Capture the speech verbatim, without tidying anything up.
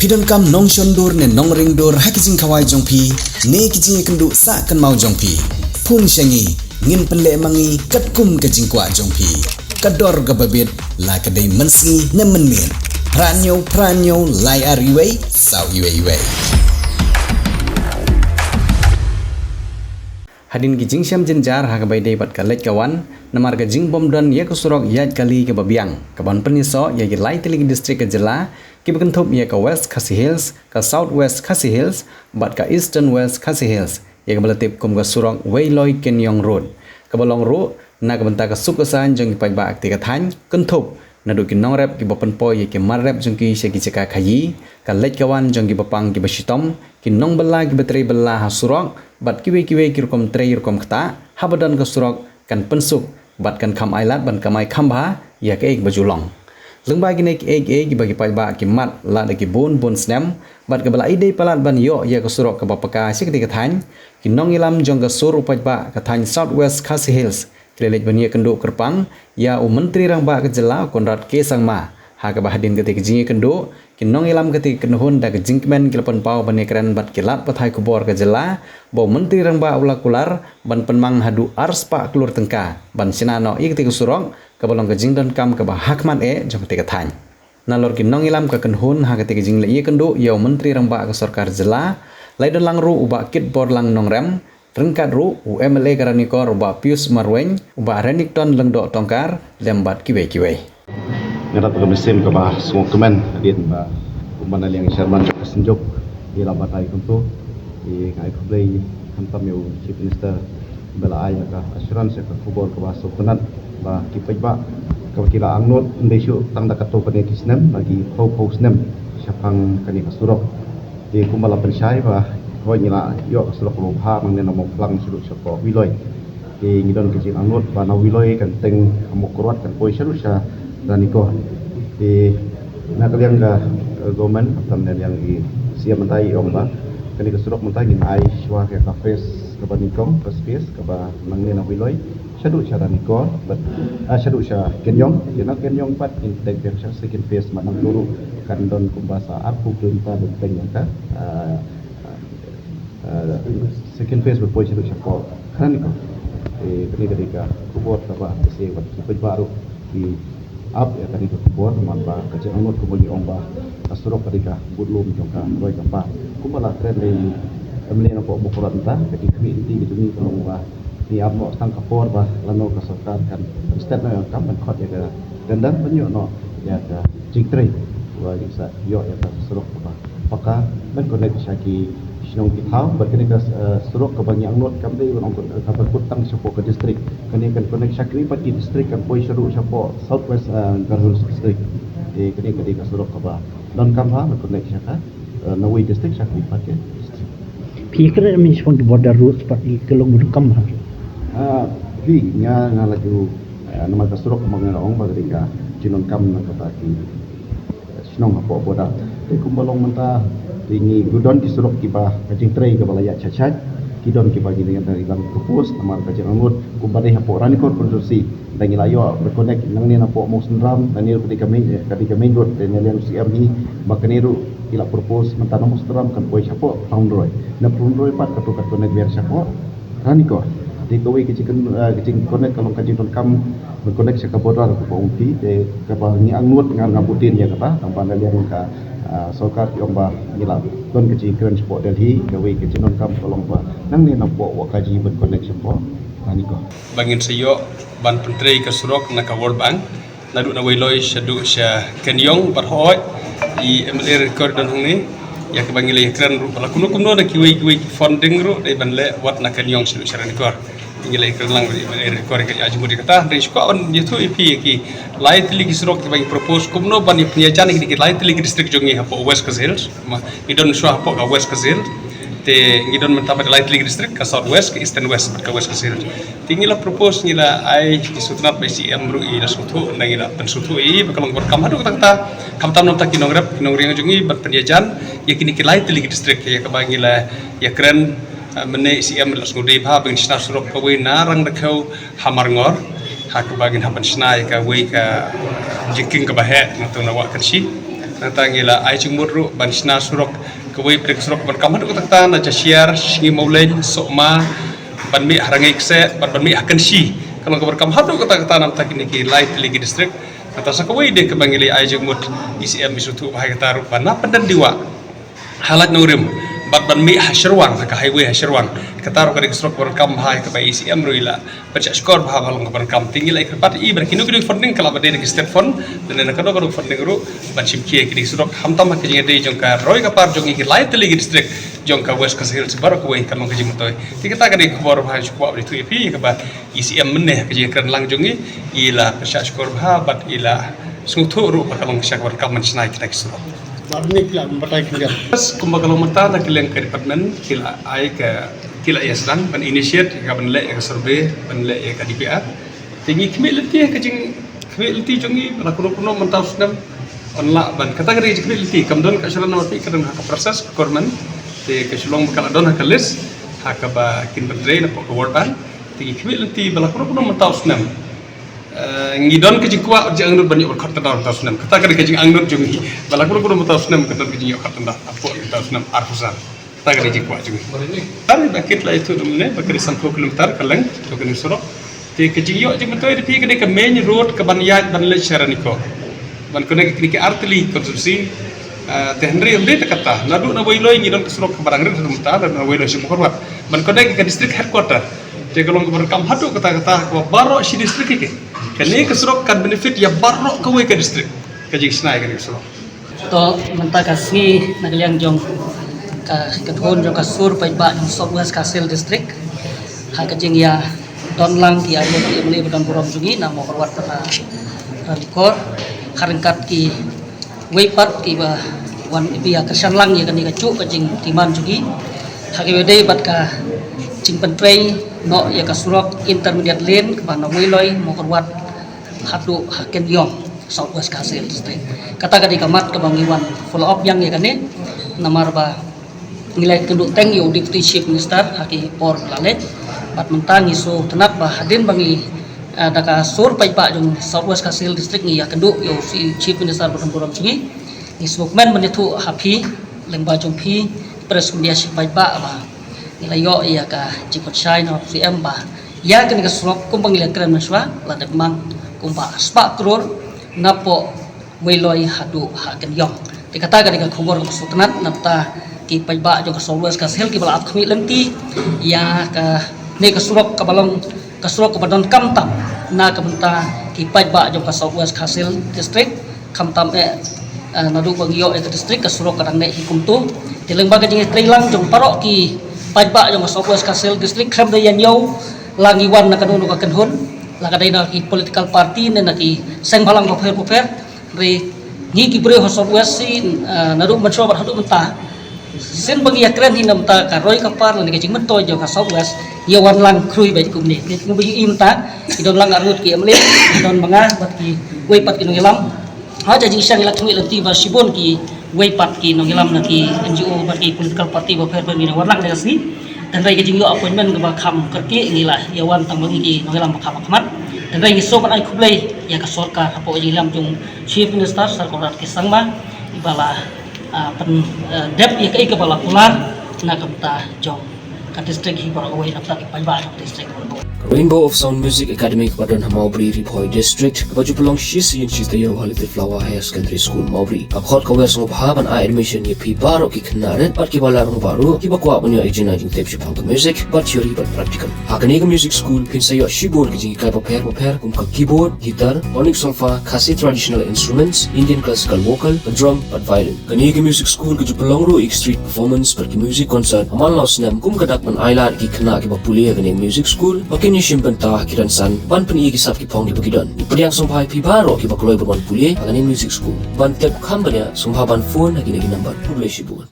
Phi donkam nongshon dur ne nongring dur ha ki jingkhawai jong phi ne ki jingïakynduh sah kynmaw jong phi? Phone sha ngi, ngin pynleh ma ngi katkum ka jingkwah jong phi. Ka dor kaba bit, la ka dei mynsngi ne mynmiet. Phra hynñiew phra hynñiew lai ar wei saw wei wei. Hadien ki jingshem jynjar ha kaba ïadei bad ka leit ka wan namar ka jingbymdon ïa ka surok ïaid kali kaba biang, kaban pynïasoh ïa ki lai tylli ki distrik ka jylla, kiba kynthup ïa ka West Khasi Hills, ka South West Khasi Hills bad ka Eastern West Khasi Hills, ïa kaba la tip kum ka surok Weiloi Kynjong Road, kaba long ruh na ka bynta ka suk ka saiñ jong ki paidbah ka thaiñ, kynthup naduh ki nongrep kiba pynpoi ïa ki mar rep jong ki sha ki jaka khaïi, ka leit ka wan jong kiba pang kiba shitom, ki nongbylla kiba trei bylla ha surok bad kiwei kiwei ki rukom trei rukom ktah. Haba don ka surok kan pynsuk bad kan kham ailad ban kamai kham bha ïa kaei kaba ju long. Lyngba kine kiei kiei kiba ki paidbah ki mad la da ki bun bun snem bad kaba la ïadei palat ban ïoh ïa ka surok kaba paka sha katei ka thaiñ, ki nongïalam jong ka sur u paidbah ka thaiñ South West Khasi Hills ki la leit ban ïakynduh kyrpang ïa u Myntri Rangbah ka jylla, u Conrad K Sangma, ha kaba hadien katei ka jingïakynduh, ki nongïalam katei ka kynhun da ka jingkmen ki la pynpaw ban ïakren bad ki lad pathai khubor ka jylla ba u Myntri Rangbah u la kular ban pynmang haduh ar spah klur tyngka ban shna noh ïa katei ka surok, kaba long ka jingdonkam kaba hakhmat eh jong katei ka thaiñ. Nalor ki nongïalam ka kynhun ha katei ka jingleit ïakynduh ïa u Myntri Rangbah ka sorkar jylla, la ïadon lang ruh u Bah Kitborlang Nongrem, ryngkat ruh u M L A ka Ranikor u Bah Pius Marwein, u Bah Renikton Lyngdoh Tongkar, lem bad kiwei kiwei. Nga dap ka mynsiem kaba sngewkmen hadien ba kumba na liang i chairman ka Synjuk i la batai kumto, i nga ai khublei khamtam ïa u Chief Minister ba la ai ka assurance, ka khubor kaba sngewtynnat ba ki paidbah kaba ki la angnud ym dei shuh tang da katto katne ki snem, ba ki phew phew snem shaphang kane ka surok. Te kumba la pynshai ba hoi ngi la ïoh ka surok kaba bha nangne na Mawphlang shaduh shapoh Weiloi. Te ngi don ka jingangnud ba na Weiloi kan teng ha Mawkyrwat kan poi shaduh sha Ranikor. Te na ka liang ka, eh, government, khamtam na liang i C M mynta i ong ba kane ka surok mynta ngin ai shuwa ka phase kaba nyngkong, first phase kaba nangne na Weiloi shaduh sha Ranikor, bad, ah, shaduh sha Kynjong, ïa na Kynjong pat ngin teng biang sha second phase, ma nangto ruh kan don kumba sa arphew kilometer ban teng ïa ka, ah, ah, second phase ban poi shaduh shapoh Ranikor. Eh, kane ka dei ka khubor kaba shisha bad ki paidbah ruh ki ap ïa kane ka khubor, namar ba ka jingangnud kumba ngi ong ba ka surok ka dei ka budlum jong ka roi ka par. Kumba la kren da i M L A na poh Mawkyrwat mynta, ka jingkhmih lynti ka jong ngi ka long ba ngi ap noh tang ka por ba lano ka sorkar kan step noh ïa ka kam ban khot ïa ka tender ban ïoh noh ïa ka jingtrei, ba ngi sa ïoh ïa ka surok kaba paka ban connect sha ki shnong ki thaw. Bad kane ka, eh, surok kaba ngi angnud kam dei ban ong, eh, kaba kut tang shapoh ka district, kane kan connect sha kiwei pat ki district, kan poi shaduh shapoh South West, eh, Garo Hills District. Eh, kane ka dei ka surok kaba donkam bha ban connect sha ka, eh, nawei district sha kiwei pat ki district. Phi kren mynta shaphang ki border roads pat, ki long ba donkam bha? Ah, phi, nga, nga la ju, eh, namar ka surok kaba nga la ong ba ka dei ka jingdonkam na kata ki shnong hapoh border. Te kumba long mynta, te ngi, ki don ki surok kiba ka jingtrei kaba la ïaid shait shait, ki don kiba ngi dang, dang propose namar ka jingangnud, kumba dei hapoh Ranikor constituency, dang ngi la ïoh reconnect nangne na poh Mawsynram, nangne ruh ka dei ka main, ka dei ka main road, te na liang C M hi ba kane ruh ki la propose mynta na Mawsynram kan poi shapoh Phlangroi. Na Phlangroi pat kato ka connect biang shapoh Ranikor. Te kawei ka jingkon-, eh, ka jingconnect ka long ka jingdonkam ban connect sha ka border kaba ong phi, te kaba ngi angnud nga, nga bud dien ïa kata, tang ba na liang ka, eh, sorkar ki ong ba ngi la don ka jingkren shapoh Delhi, kawei ka jingdonkam ka long ba nangne na poh Wahkaji ban connect shapoh Ranikor. Ba ngin sa ïoh ban pyntrei ka surok na ka World Bank, naduh na Weiloi shaduh sha Kynjong, bad hoi i M L A Ranikor don hangne, ïa kaba ngi la ïakren ruh ba la kumno kumno na kiwei kiwei ki funding ruh dei ban leh wat na Kynjong shaduh sha Ranikor. Ngi la ïakren lang bad i M L A Ranikor, ka ïa jingmut ïa kata, hynrei shu kwah ban ïathuh ïa phi ïa ki lai tylli ki surok kiba ngi propose kumno ban ïa pynïajan ïa ki lai tylli ki district jong ngi hapoh West Khasi Hills. Ma, ngi don shuwa hapoh ka West Khasi Hills. Te ngi don mynta bad lai tylli ki district, ka South West, ka Eastern West bad ka West Khasi Hills. Te ngi la propose, ngi la ai ki sngewtynnat ba i C M ruh i la sngewthuh, ngi la pynsngewthuh ïa i ba ka long kaba donkam haduh katta katta, khamtam na bynta ki nongrep ki nongriang jong ngi ban pynïajan ïa kine ki lai tylli ki district, ïa kaba ngi la ïakren, eh, mynne i C M la sngewdei bha ba ngin shna surok kawei na Rangdakhiew ha Marngor, ha kaba ngin hap ban shna ïa kawei ka jingkieng kaba heh na to na Wahkynshi. Nangta ngi la ai jingmut ruh ban shna surok kawei pat ka surok kaba donkam haduh katta katta na Jashiar, Sngi Mawleng, Sohma, ban mih ha Rangei Kseh, ban, ban mih ha Kynshi. Ka long kaba donkam haduh katta katta nangta kine ki lai tylli ki district. Nangta sa kawei de kaba ngi la ai jingmut, E C M i sngewthuh bha ïa kata ruh ban na Pyndendiwah, ha Laitumkhrah, bad ban mih ha Shyrwang, ha ka highway ha Shyrwang. Kata ruh ka dei ka surok kaba donkam bha ïa kaba E C M ruh i la pynshah shkor bha ba long kaba donkam. Te ngi la kyrpad ïa i ba na kino kino ki funding, ka lah ba dei na ki state fund, lane na kano kano ka funding ruh, ban shim khia ïa kine ki surok, khamtam ha ka jingïadei jong ka roi ka par jong ngi ki lai tylli ki district jong ka West Khasi Hills baroh kawei, ka long ka jingmyntoi. Te kata ka dei ka khubor ba shu kwah ban ïathuh ïa phi ïa kaba E C M mynne ha ka jingkren lang jong ngi, i la pynshah shkor bha bad i la sngewthuh ruh ba ka long ka sha kaba donkam ban shna ïa kita ki surok. Bad ni ki la batai khyndiat. Kumba ka long mynta na ka liang ka department ki la ai ka, ki la ïa sdang ban initiate ïa ka ban leh ïa ka survey, ban leh ïa ka D P R. Te ngi khmih lynti ha ka jingkhmih lynti jong ngi ba la kumno kumno mynta u snem yn lah ban, kata ka dei ka jingkhmih lynti, kam don ka shuh lano, te ka don ha ka process ka government. Te ka shu long ba ka la don ha ka list ha kaba kin pyntrei na pdeng ka World Bank. Te ngi khmih lynti ba la kumno kumno mynta u snem, eh, ngi don ka jingkwah, jingangnud ban ïoh khot tender mynta u snem. Kata ka dei ka jingangnud jong ngi ba la kumno kumno mynta u snem ka don ka jingïoh khot tender hapoh mynta u snem arphew san. Kata ka dei ka jingkwah jong ngi. Tang ba kit la ïathuh mynne ba ka dei sanphew kilometer ka length jong kane ka surok. Te ka jingïoh jingmyntoi da phi ka dei ka main road ka ban ïaid ban leit sha Ranikor, ban connect ïa kine ki artylli constituency. Ah, te hynrei ym dei tang kata, naduh na Weiloi ngi don ka surok kaba dang rit haduh mynta, naduh na Weiloi sha Mawkyrwat, ban connect ïa ka district headquarter. Te ka long kaba donkam haduh katta katta kaba baroh shi district hi. Kane ka surok kan benefit ïa baroh kawei ka district, ka jingshna ïa kane ka surok. To mynta ka sngi na ka liang jong ka, ka thun jong ka sur paidbah jong South West Khasi Hills District, ha ka jingïadon lang ki arngut ki M L A ba don burom jong ngi na Mawkyrwat bad na Ranikor, ha ryngkat kiwei pat kiba wan ïa kyrshan lang ïa kane kajuh ka jingdemand jong ngi, ha kaba ïadei bad ka jingpyntrei noh ïa ka surok intermediate lane kaba na Weiloi, Mawkyrwat haduh ha Kynïong, South West Khasi Hills District. Kata ka dei ka mat kaba ngi wan follow up biang ïa kane, namar ba ngi la ïakynduh teng ïa u Deputy Chief Minister ha ki por ba la leit. Bad mynta ngi sngewtynnat ba hadien ba ngi, eh, da ka sur paidbah jong South West Khasi Hills District ngi ïakynduh ïa u Chief Minister ba don burom jong ngi. Ngi sngewkmen ban ïathuh ha phi lyngba jong phi press media sha paidbah ba ngi la ïoh ïa ka jingpynshai na u C M ba ïa kane ka surok kumba ngi la kren mynshuwa la dep mang kumba spah klur napoh Weiloi haduh ha Kynïong. Te kata ka dei ka khubor kaba sngewtynnat na bynta ki paidbah jong ka South West Khasi Hills kiba la ap khmih lynti ïa kane ka surok kaba long ka surok kaba donkam tam na ka bynta ki paidbah jong ka South West Khasi Hills District, khamtam eh, eh, naduh ba ngi ïoh ïa ka district ka surok ka dang neh hi kumto. Te lyngba ka jingïatreilang jong baroh ki paidbah jong ka South West Khasi Hills District, khlem da ïa ñiew la ngi wan na kano kano ka kynhun, la ka dei na ki political party ne na ki seng bhalang bapher bapher, hynrei ngi ki briew ha South West shi, eh, naduh mynshuwa bad haduh mynta, shisien ba ngi ïakren hi na bynta ka roi ka par lane ka jingmyntoi jong ka South West, ïa wan lang khrui beit kumne. Ngi kumba ïohi mynta ki don lang arngut ki M L A, ki don ma nga bad kiwei pat ki nongïalam. Ha ka jingshisha ngi la khmih lynti ba shibun kiwei pat ki nongïalam na ki N G O bad ki political party bapher bapher ngi la wan lang da ka sngi. Hynrei ka jingïoh appointment kaba kham kyrkieh ngi la ïa wan tang ma ngi ki nongïalam ba kham hakhmat. Hynrei ngi sngewbha ban ai khublei ïa ka sorkar hapoh ka jingïalam jong Chief Minister Sir Conrad K Sangma, iba la, ah, pyn, ah, dep ïa kaei kaba la kular na ka bynta jong ka district hi baroh kawei, na bynta ki paidbah jong ka district baroh kawei. Ka Rainbow of Sound Music Academy kaba don ha Mawbri, Ri Bhoi District, kaba ju pynlong shi sien shi taïew ha Little Flower Higher Secondary School, Mawbri, ka khot ka wer sngewbha ban ai admission ïa phi baroh ki khynnah rit bad kiba lar rangbah ruh kiba kwah ban ïoh ïa ka jingtip shaphang ka music, bad theory bad practical. Ha kane ka music school phin sa ïoh shibun ki jinghikai bapher bapher kum ka keyboard, guitar, tonic solfa, Khasi traditional instruments, Indian classical vocal, ka drum bad violin. Kane ka music school ka ju pynlong ruh ïa ki street performance bad ki music concert ha man la u snem kum ka dak ban ailad ïa ki khynnah kiba pule ha kane ka music school ba kin ïashim bynta ha ki rynsan ban pyni ïa ki sap ki phong kiba ki don. Ngi pdiang sngewbha ïa phi baroh kiba kloi ban wan pule ha kane ka music school. Ban tip kham bniah sngewbha ban phone ha kine ki number. Khublei shibun.